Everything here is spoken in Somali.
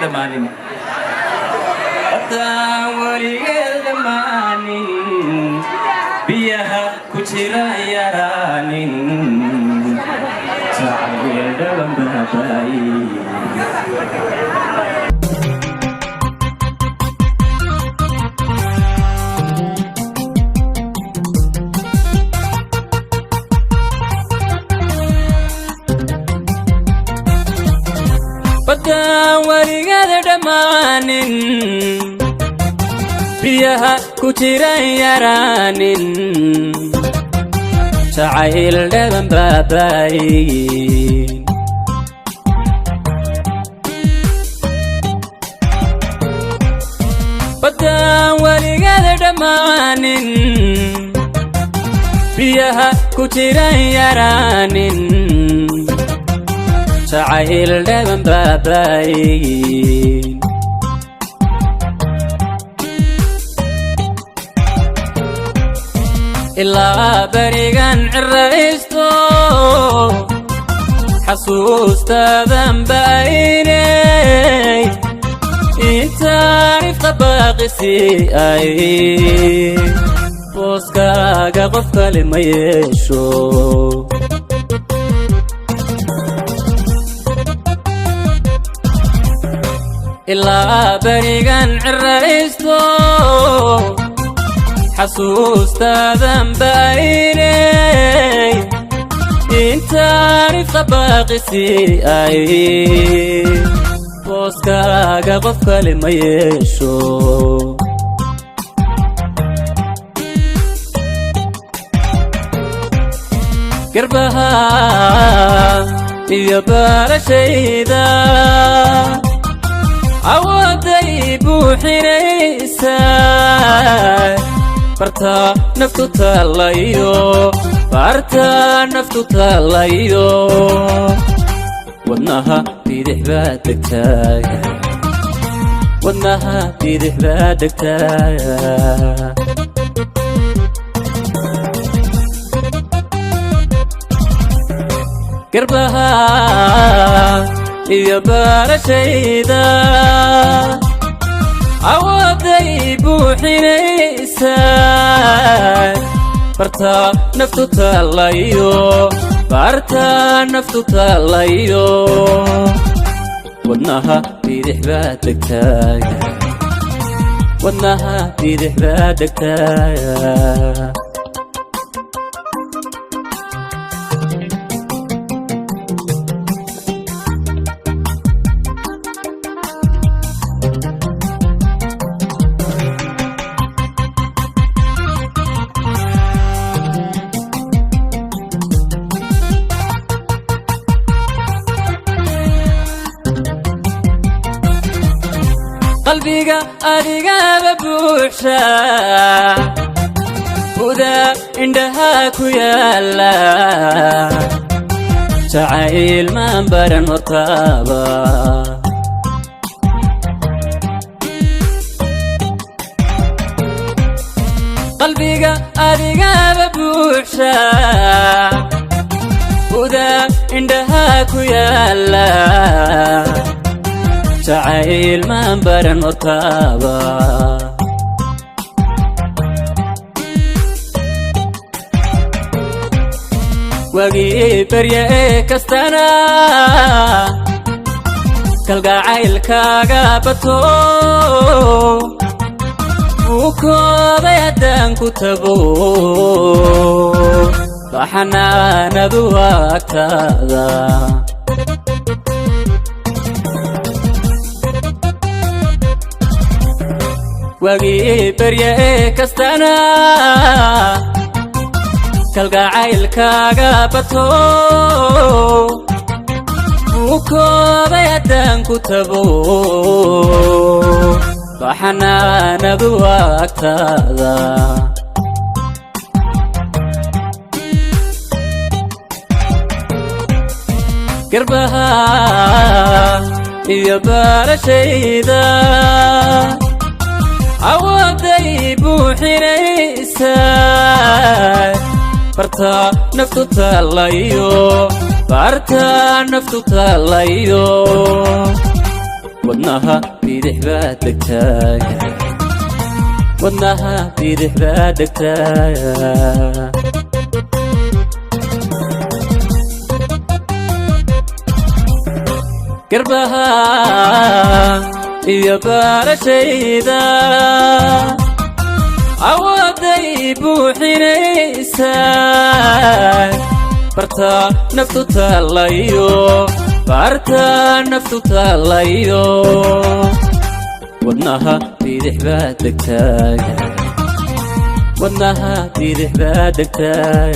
Dhammaanin, baddaan weligeed dhammaanin, biyaha ku jira yaraanin, jacayl dhaban baabaayin. Baddaan weligeed dhammaanin, biyaha ku jira yaraanin, jacayl dhaban baabaayin. Baddaan weligeed dhammaanin, biyaha ku jira yaraanin, jacayl dhaban baabaayin. Ilaa berigan ciraysto, xasuustaadan ba'aynay, intaan ifqa baaqisi ay, booskaaga qof kale ma yeesho. Ilaa berigan ciraysto, xasuustaadan ba'aynay, intaan ifqa baaqisi ay, booskaaga qof kale ma yeesho. Garbaha iyo baarashayda awooday buuxinaysaa, barta naftu taalayo, barta naftu taalayo, wadnaha bidix baa degtaaya, wadnaha bidix baa degtaaya. Garbaha iyo baarashayda awooday buuxinaysaa, barta naftu taalayo, barta naftu taalayo, wadnaha bidix baa degtaaya, wadnaha bidix baa degtaaya. Qalbiga adigaba buuxsha, buda indhaha ku yaala, jacayl maan baran hortaaba. Qalbiga adigaba buuxsha, buda indhaha ku yaala, jacayl maan baran hortaaba. Wagii barya ee kastana kalgacaylkaaga bato, bukooday haddaan ku tago, baxanaanadu agtaada. Wagii barya ee kastana kalgacaylkaaga bato, bukooday haddaan ku tago, baxanaanadu agtaada. Garbaha iyo baarashayda awooday buuxinaysaa, barta naftu taalayo, barta naftu taalayo, Wadnaha bidix baa degtaa, wadnaha bidix baa degtaa. Garbaha iyo baarashayda awooday buuxinaysaa, barta naftu taalayo, barta naftu taalayo. Wadnaha bidix baa degtaa, wadnaha bidix baa degtaa.